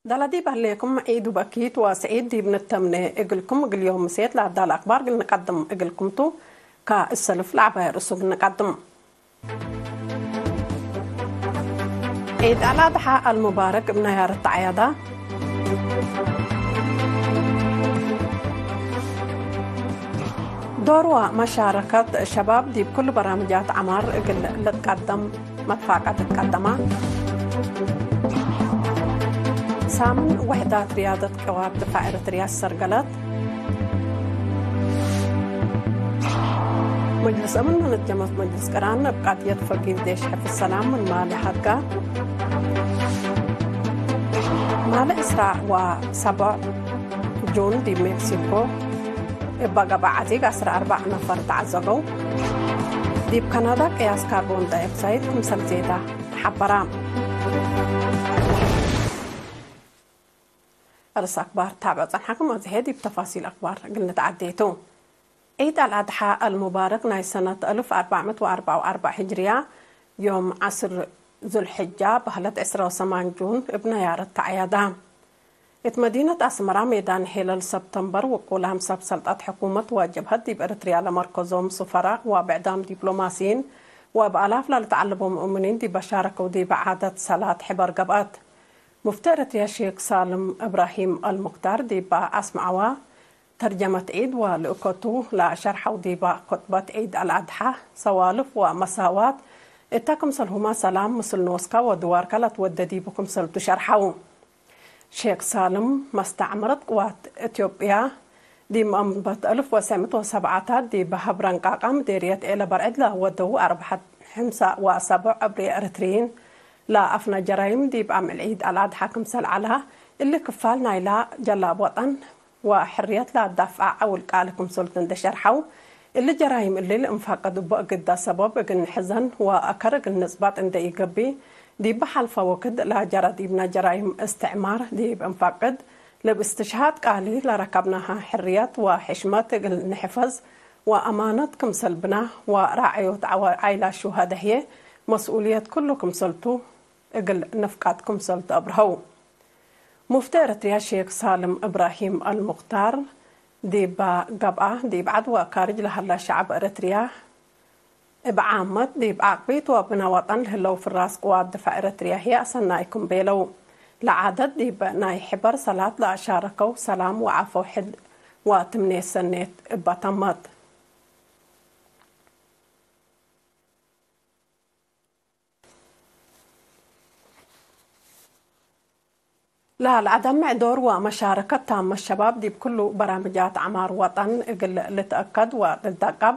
ዳላዲ ባሌኩም ዒዱ በኪት ወስዒድ ዲብ ንተምነ እግልኩም እግልዮም ምሴት ለአዳል አክባር ግል ንቀድም እግልኩምቱ ከእሰልፍ ለዐባይ ርእሱ ግል ንቀድም። ዒድ አልአድሓ አልሙባረክ እብ ናይ አረታ ዐያዳ። ዶርዋ መሻረከት ሸባብ ዲብ ኩሉ በራምጃት ዐማር እግል ልትቀደም መትፋቀት ትቀደማ። ሳምን ውሕዳት ርያደት ቅዋት ድፋዕ ኤረትርያ ሰርገለት። መጅልስ አምን መነጀመት መጅልስ ቅራን እብ ቃድየት ፈጊር ዴሽ ሕፍዝ ሰላም ምን ማሊ ሐድጋ። ማሊ ዕስራ ወሰቡዕ ጁን ዲብ ሜክሲኮ እባ ገብአ ዐዚግ ዐስራ አርባዕ ነፈር ተዓዘበው። ዲብ ካናዳ ቅያስ ካርቦን ዳይኦክሳይድ ክምሰል ዜዳ ሓበራ። ርእስ አክባር ታብዕ ጸንሓኩም። አዝሔ ዲብ ተፋሲል አክባር እግል ንትዓዴቱ። ዒድ አልአድሓ አልሙባረክ ናይ ሰነት አልፍ አርባዕ ምእት ወአርባዕ ወአርባዕ ሂጅርያ፣ ዮም ዐስር ዙልሕጃ፣ በህለት ዕስራ ወሰማን ጁን፣ እብ ነያረት ተዐያዳ። እት መዲነት አስመራ ሜዳን ሄለል ሰብተምበር ውቁላም ሰብ ሰልጣት ሕኩመት ወጀብሀት ዲብ ኤረትርያ ለመርከዞም ሱፈራ ወብዕዳም ዲፕሎማሲይን ወእብ አላፍ ለልትዐለቦ ሙእምኒን ዲበ ሻረከው ዲበ ዓደት ሰላት ሕበር ገብአት። ሙፍቲ ኤረትርያ ሼክ ሳልም እብራሂም አልሙክታር ዲበ አስመዐዋ ተርጀመት ዒድ ወልኡከቱ ለሸርሐው ዲበ ኮጥበት ዒድ አልአድሓ ሰዋልፍ ወመሳዋት እተ ክምሰልሁመ ሰላም ምስል ኖስካ ወድዋርካ ለትወደ ዲቡ ክምሰልቱ ሸርሐው። ሼክ ሳልም፣ መስተዕምረት ቅዋት ኢትዮጵያ ዲብ መአንበት አልፍ ወሰዕ ምእት ወሰብዓታት ዲብ ሀብረንቃቃ ምዴርየት ኤለ በርዕድ ለወደው አርበዐት ሕምሳ ወሰቡዕ ዕብሪ ኤረትርይን ለአፍነ ጀራይም ዲብ አምዕል ዒድ አልአድሓ ክምሰል ዐላ፣ እሊ ክፋል ናይላ ጀላብ ወጠን ወሕርየት ለአዳፍዓ ዐውል ቃሊ ክምሰልቱ እንዴ ሸርሐው፣ እሊ ጀራይም እሊ ለእንፋቅድ እቡ እግዳ ሰበብ እግል ንሕዘን ወአከር እግል ንጽባጥ እንዴ ኢገብእ፣ ዲብ ሐልፈ ወክድ ለጀረ ዲብነ ጀራይም እስትዕማር ዲብ እንፋቅድ፣ ለእብ እስትሽሃድ ቃሊ ለረከብናሀ ሕርየት ወሕሽመት እግል ንሕፈዝ ወአማነት ክምሰል ብና ወራዐዮት ዐወ-፣ ዐይላ ሹሀደ ህዬ መስኡልየት ኩሉ ክምሰልቱ እግል ንፍቃድ ክምሰልቱ አብርሀው። ሙፍቲ ኤረትርያ ሼክ ሳልም እብራሂም አልሙክታር ዲበ ገብአ፣ ዲብ ዐድ ወካርጅ ለሀላ ሸዐብ ኤረትርያ እብ ዓመት ዲብ ዐቅቢት ወብነ ወጠን ለህለው ፍራስ ቅዋት ድፋዕ ኤረትርያ ህዬ አሰናይኩም ቤለው። ለዓደት ዲብ ናይ ሕበር ሰላት ለአሻረከው ሰላም ወዐፎ ሕድ ወትምኔት ሰኔት እበ ተመት። ላ ለአደምዕ ዶር ወመሻረከት ታመ ሸባብ ዲብ ኩሉ በራምጃት ዐማር ወጠን እግል ልትአከድ ወልትደቀብ፣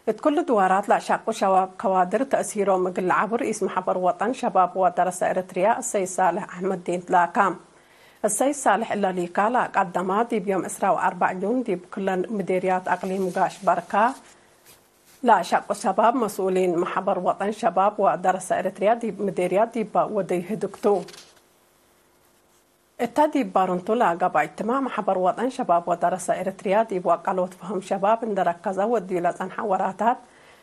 እት ኩሉ ድዋራት ለአሻቁ ሸባብ ከዋድር ተእሲሮም እግል ለዐቡ ርኢስ መሕበር ወጠን ሸባብ ወደረሰ ኤረትርያ እሰይድ ሳልሕ አሕመድዲን ትላካ። እሰይድ ሳልሕ እለ ሊካ ለአቀደማ ዲብ ዮም ዕስራ ወአርበዕ ጁን ዲብ ክለን ምዴርያት አቅሊም ጋሽ በርካ ለአሻቁ ሸባብ መስኡሊን መሕበር ወጠን ሸባብ ወደረሰ ኤረትርያ ዲብ ምዴርያት ዲበ ወደዩ ህድግቱ። እተ ዲብ ባርንቱ ለገብአ እጅትማዕ መሕበር ወጠን ሸባብ ወደረሰ ኤረትርያ ዲብ ወቃሎት ፈሀም ሸባብ እንዴ ረከዘ ወድዩ ለጸንሐ ወራታት፣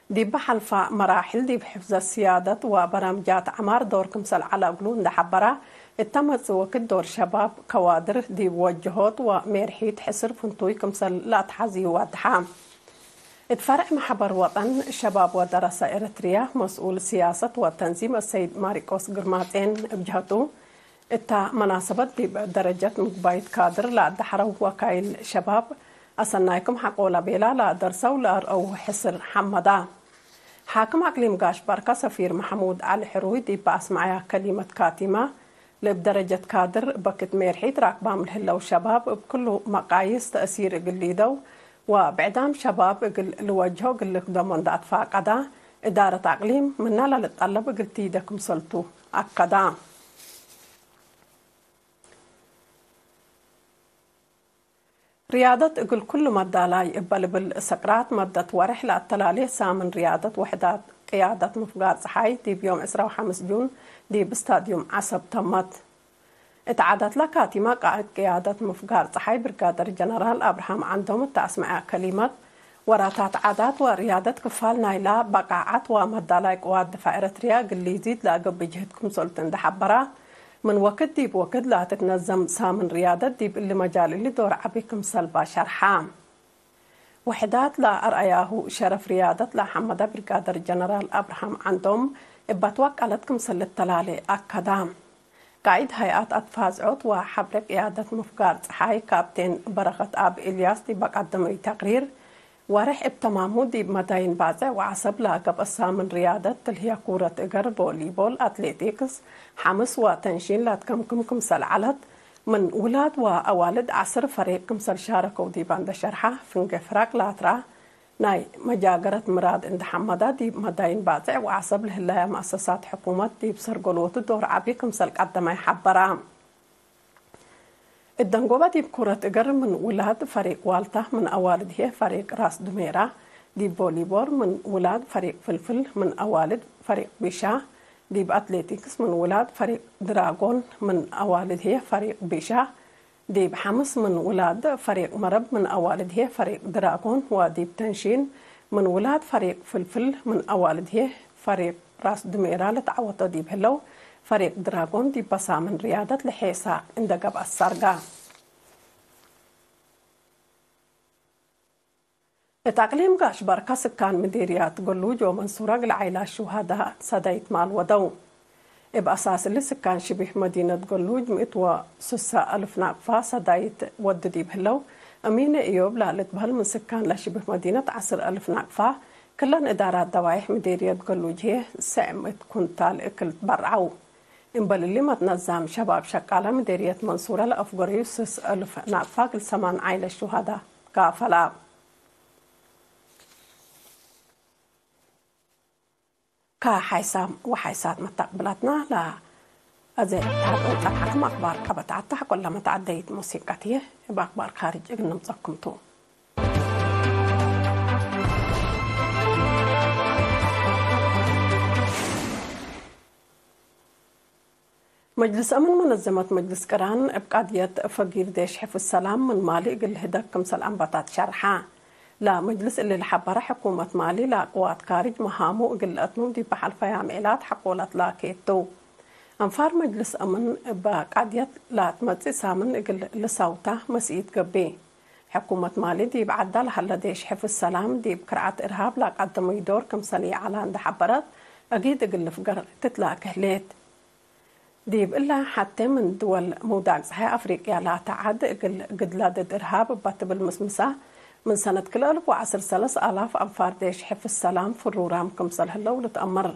ዲብ ሐልፋ መራሕል ዲብ ሕፍዘት ስያደት ወበራምጃት ዐማር ዶር ክምሰል ዐለ እግሉ እንዴ ሐበረ፣ እተ መጽእ ወክድ ዶር ሸባብ ከዋድር ዲብ ወጀሆት ወሜርሒት ሕስር ፍንቱይ ክምሰል ለአትሐዝዩ ወደሐ። እት ፈርዕ መሕበር ወጠን ሸባብ ወደረሰ ኤረትርያ መስኡል ስያሰት ወተንዚም አሰይድ ማሪቆስ ግርማጼን እብ ጀሀቱ፣ እታ መናሰበት ዲብ ደረጀት ምግባይት ካድር ለአዳሐረው ወካይል ሸባብ አሰናይኩም ሐቆ ለቤላ ለአደርሰው ለአርአው ሕስር ሐመዳ። ሓክም ኣቅሊም ጋሽ ባርካ ሰፊር መሐሙድ ዓሊ ሕሩይ ዲብ አስመዓያ ከሊመት ካቲማ፣ ለእብ ደረጀት ካድር በክት ሜርሒት ራክባም ለህለው ሸባብ እብ ክሉ መቃይስ ተእሲር እግል ሊደው ወብዕዳም ሸባብ እግል ልወጅሆ እግል ልክደሞ እንዳ አትፋቀዳ፣ እዳረት አቅሊም ምና ለልጠለብ እግል ቲደ ክምሰልቱ አከዳ። ርያደት እግል ኩሉ መዳላይ እበ ልብል ሰቅራት መደት ወርሕ ለአተላሌ ሳምን ርያደት ወሕዳት ቅያደት ምፍጋር ጸሓይ ዲብ ዮም ዕስራ ወሐምስ ጁን ዲብ ስታድዩም ዐሰብ ተመት። እት ዓዳትላ ካቲማ ቃእድ ቅያደት ምፍጋር ጸሓይ ብርጋደር ጀነራል አብርሃም ዓንዶም እተ አስመዐ ከሊመት፣ ወራታት ዓዳት ወርያደት ክፋል ናይላ በቃዓት ወመዳላይ ቅዋት ድፋዕ ኤረትርያ እግል ሊዚድ ለአገብእ ጅህድ ክምሰልቱ እንደ ሐበራ፣ ምን ወክድ ዲብ ወክድ ላትትነዘም ሳምን ርያደት ዲብ እሊ መጃል እሊ ዶር ዐቢ ክምሰል ባሸርሐ። ውሕዳት ለአርአያሁ ሸረፍ ርያደት ለሐመደ ብርጋደር ጀነራል አብርሃም ዐንዶም እብ አትዋቀለት ክምሰል ልተላሌ አከደ። ቃኢድ ሀይአት አትፋዝዖት ወሐብረ ቅያደት ምፍጋር ጸሓይ ካፕቴን በረኸት አብ ኢልያስ ዲብ አቀደመዩ ተቅሪር፣ ወርሕ እብ ተማሙ ዲብ መዳይን ባጽዕ ወዐሰብ ለገብአ ሳምን ርያደት ትልህየ ኩረት እገር፣ ቮሊቦል፣ አትሌቲክስ፣ ሐምስ ወተንሺን ላትከምክም ክምሰል ዐለት፣ ምን ውላድ ወአዋልድ ዐስር ፈሬቅ ክምሰል ሻረከው ዲባ እንደ ሸርሐ፣ ፍንጌ ፍራቅ ላትራ ናይ መጃገረት ምራድ እንደ ሐመዳ ዲብ መዳይን ባጽዕ ወዐሰብ ለህላያ መአሰሳት ሕኩመት ዲብ ሰርገሎቱ ዶር ዐቢ ክምሰል ቀደማይ ሐበራ። እደንጎበ ዲብ ኩረት እገር ምን ውላድ ፈሪቅ ዋልታ፣ ምን አዋልድ ህዬ ፈሪቅ ራስ ድሜራ፣ ዲብ ቮሊቦል ምን ውላድ ፈሪቅ ፍልፍል፣ ምን አዋልድ ፈሪቅ ቢሻ፣ ዲብ አትሌቲክስ ምን ውላድ ፈሪቅ ድራጎን፣ ምን አዋልድ ህዬ ፈሪቅ ቢሻ፣ ዲብ ሐምስ ምን ውላድ ፈሪቅ መረብ፣ ምን አዋልድ ህዬ ፈሪቅ ድራጎን፣ ወዲብ ተንሺን ምን ውላድ ፈሪቅ ፍልፍል፣ ምን አዋልድ ህዬ ፈሪቅ ራስ ድሜራ ለተዐወቶ ዲብ ህለው፣ ፈሪቅ ድራጎን ዲብ በሳምን ርያደት ለሔሳ እንደ ገብአ አሳርጋ። እት አቅሊም ጋሽ ባርካ ስካን ምዴርያት ገሉጅ ወመንሱራ እግል ዓይላ ሹሃዳ ሰዳይት ማል ወደው። እብ አሳስ እሊ ስካን ሽቢህ መዲነት ገሉጅ ምእት ወስሳ አልፍ ናቅፋ ሰዳይት ወድ ዲብ ህለው፣ እሚነ እዮብ ላልትበህል ምን ስካን ለሽቢህ መዲነት ዐስር አልፍ ናቅፋ፣ ክለን እዳራት ደባይሕ ምዴርየት ገሉጅ ህዬ ሰዕ ምእት ኩንታል እክል ትበርዐው። እምበል እሊ መትነዛም ሸባብ ሸቃለ ምዴርየት መንሱረ ለአፍገረዩ ስስ አልፍ ናቅፋ እግል ሰማን ዓይለት ሹሃዳ ካፈላ። ከሓይሳም ወሓይሳት መተቅብላትና ለአዜ ታቅም ጸንሓኩም አክባር ቀበታዕታ ሐቆላ መተዓደይት ሙሲቀት እየ። እብ አክባር ካርጅ እግል ንምጸኩም ቱ። መጅልስ አምን መነዘመት መጅልስ ቅራን እብ ቃድየት ፈጊር ዴሽ ሕፍዝ ሰላም ምን ማሊ እግል ህደግ ክምሰል አንበታት ሸርሓ። ለመጅልስ እሊ ለሐበረ ሕኩመት ማሊ ለአቅዋት ካርጅ መሃሙ እግል ለአትምም ዲብ በሐልፈያ ምዕላት ሐቆለት ላኬቱ። አንፋር መጅልስ አምን እበ ቃድየት ለአትመጽእ ሳምን እግል ልሰውታ መስኢት ገብእ። ሕኩመት ማሊ ዲብ ዐዳ ለሀለ ዴሽ ሕፍዝ ሰላም ዲብ ክርዓት እርሃብ ለአቀደመዩ ዶር ክምሰል ይዐላ እንደ ሐበረት፣ አጊድ እግል ልፍገር ትትላከ ህሌት። ዲብ እላ ሐቴ ምን ድወል ምውዳቅ ጸሓይ አፍሪቅያ ላተ ዐድ እግል ግድላ ድድ እርሃብ እባ ትብል ምስምሳ፣ ምን ሰነት ክልኤ አልፍ ወዐስር ሰለስ አላፍ አንፋር ዴሽ ሕፍዝ ሰላም ፍሩራም ክምሰል ህለው ልትአመር።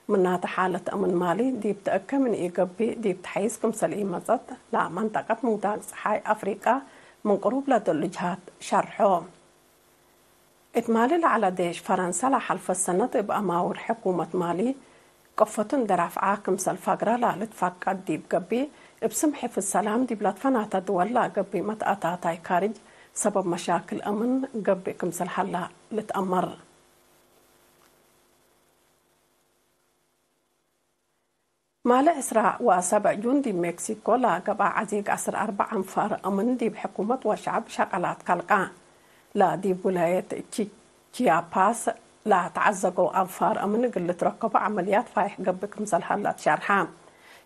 ምናተ ሓለት አምን ማሊ ዲብ ተአከ ምን ኢገብእ ዲብ ተሐይስ ክምሰል ኢመጸት ለመንጠቀት ምውዳቅ ጸሓይ አፍሪቃ ምን ቅሩብ ለደሉ ጅሃት ሸርሖ። እት ማሊ ለዐለ ዴሽ ፈረንሳ ለሐልፈት ሰነት እብ አማውር ሕኩመት ማሊ ቀፈቱ እንደ ራፍዓ ክምሰል ፈግረ ለልትፈቀድ ዲብ ገብእ፣ እብ ስም ሕፍዝ ሰላም ዲብ ለትፈናተ ድወል ለገብእ መትአታታይ ካርጅ ሰበብ መሻክል አምን ገብእ ክምሰል ሀላ ልትአመር። ማለ ዕስራ ወሰብዕ ጁን ዲብ ሜክሲኮ ለገብአ ዐዚግ ዐስር አርበዕ አንፋር አምን ዲብ ሕኩመት ወሸዐብ ሸቀላት ከልቀ። ለዲብ ውላየት ቺ-፣ ቺያፓስ ለተዐዘገው አንፋር አምን እግል ልትረከቦ ዐመልያት ፋይሕ ገብእ ክምሰል ሀላ ትሸርሐ።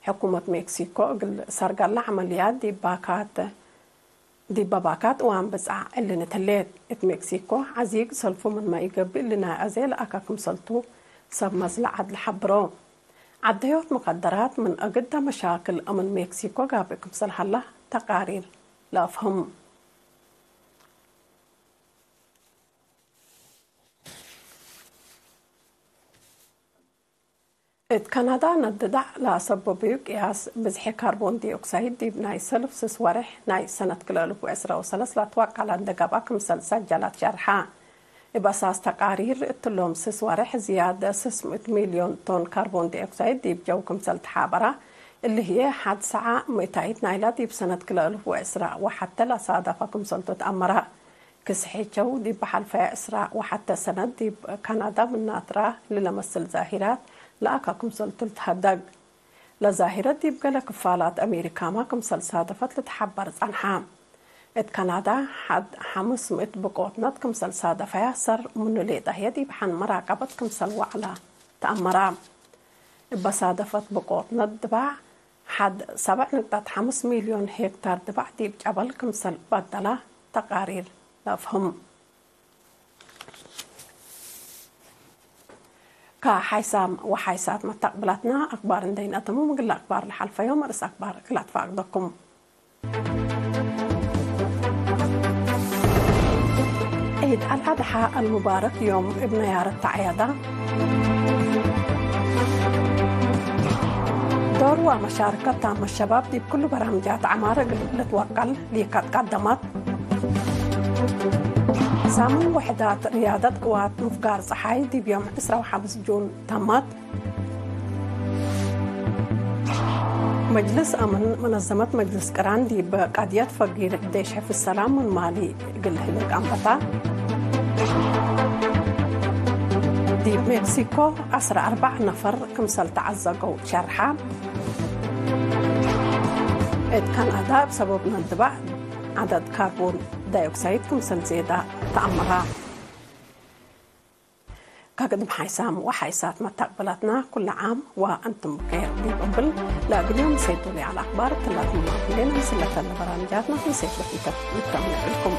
ሕኩመት ሜክሲኮ እግል ሰርገላ ዐመልያት ዲብ ባካት ዲብ ባካት እዋን ብጽዓ ዕልነት ህሌት። እት ሜክሲኮ ዐዚግ ሰልፉ ምንመ ኢገብእ እሊ ናይ አዜ ለአከ ክምሰልቱ ሰብ መዝለ ዐድ ለሐብሮ። ዐደዮት ሙከደራት ምን አግደ መሻክል አምን ሜክሲኮ ጋብእ ክምሰል ሀላ ተቃሪር ለአፍህም። እት ካናዳ ነድዳዕ ለአሰበብዩ ቅያስ ብዝሒ ካርቦን ዲኦክሳይድ ዲብ ናይ ሰልፍ ስስ ወርሕ ናይ ሰነት ክልኤ አልፍ ወዕስራ ወሰለስ ለትወቀለ እንደ ገብአ ክምሰል ሰጀለት ሸርሐ። እብ አሳስ ተቃሪር እትሎም ስስ ወርሕ ዝያድ ስስ ምእት ሚልዮን ቶን ካርቦን ዲኦክሳይድ ዲብ ጀው ክምሰል ተሓበራ፣ እሊ ህዬ ሐድ ሰዓ ምእታይት ናይላ ዲብ ሰነት ክልኤ አልፍ ወዕስራ ወሐተ ለሳደፈ ክምሰልቱ ተአመረ። ክስሒቸው ዲብ በሐልፈ ዕስራ ወሐተ ሰነት ዲብ ካናዳ ምን ናትራ ለለመስል ዛሂራት ለአካ ክምሰልቱ ልትሀደግ። ለዛሂረት ዲብ ገለ ክፋላት አሜሪካማ ክምሰል ሳደፈት ልትሐበር ጸንሐ። እት ካናዳ ሐድ ሐምስ ምእት ብቆትነት ክምሰል ሳደፈያ ሰር ምኑ ሌጠ ህየ ዲብ ሐን መራቀበት ክምሰል ወዐላ ተአመራ። እበ ሳደፈት ብቆትነት ድባዕ ሓድ ሰብዕ ነጥቢ ሓሙስ ሚልዮን ሄክታር ድባዕ ዲብ ጨበል ክምሰል ባደላ ተቃሪር ለፍህም። ከሓይሳም ወሓይሳት መታቅብላትና ኣክባር እንደይነተሙ ምግላ ኣክባር ለሓልፈዮም ርእስ ኣክባር ክላትፋ ኣግደኩም። عيد الأضحى المبارك يوم ابن يارة تعيادة. دور ومشاركة تام الشباب دي بكل برامجات عمارة لتوكل ليكات قدمت. سامن وحدات رياضة قوات مفقار صحي دي بيوم عسرة وحبس جون تمت. مجلس أمن منظمة مجلس قران دي بقضية فقير ديش حفظ السلام من مالي قل هلك أنبتا. دي مكسيكو عسرة أربع نفر كمسل تعزقوا شرحا. إد كندا بسبب نندبع عدد كربون دايوكسيد كمسل زيادة تأمرها. كقدم حيسام وحيسات متقبلاتنا كل عام وأنتم بخير. دي بقبل لا قليل نسيتوا لي على أخبار تلاتنا لنا مسلة البرامجاتنا في سيت بحيثة نكمل لكم.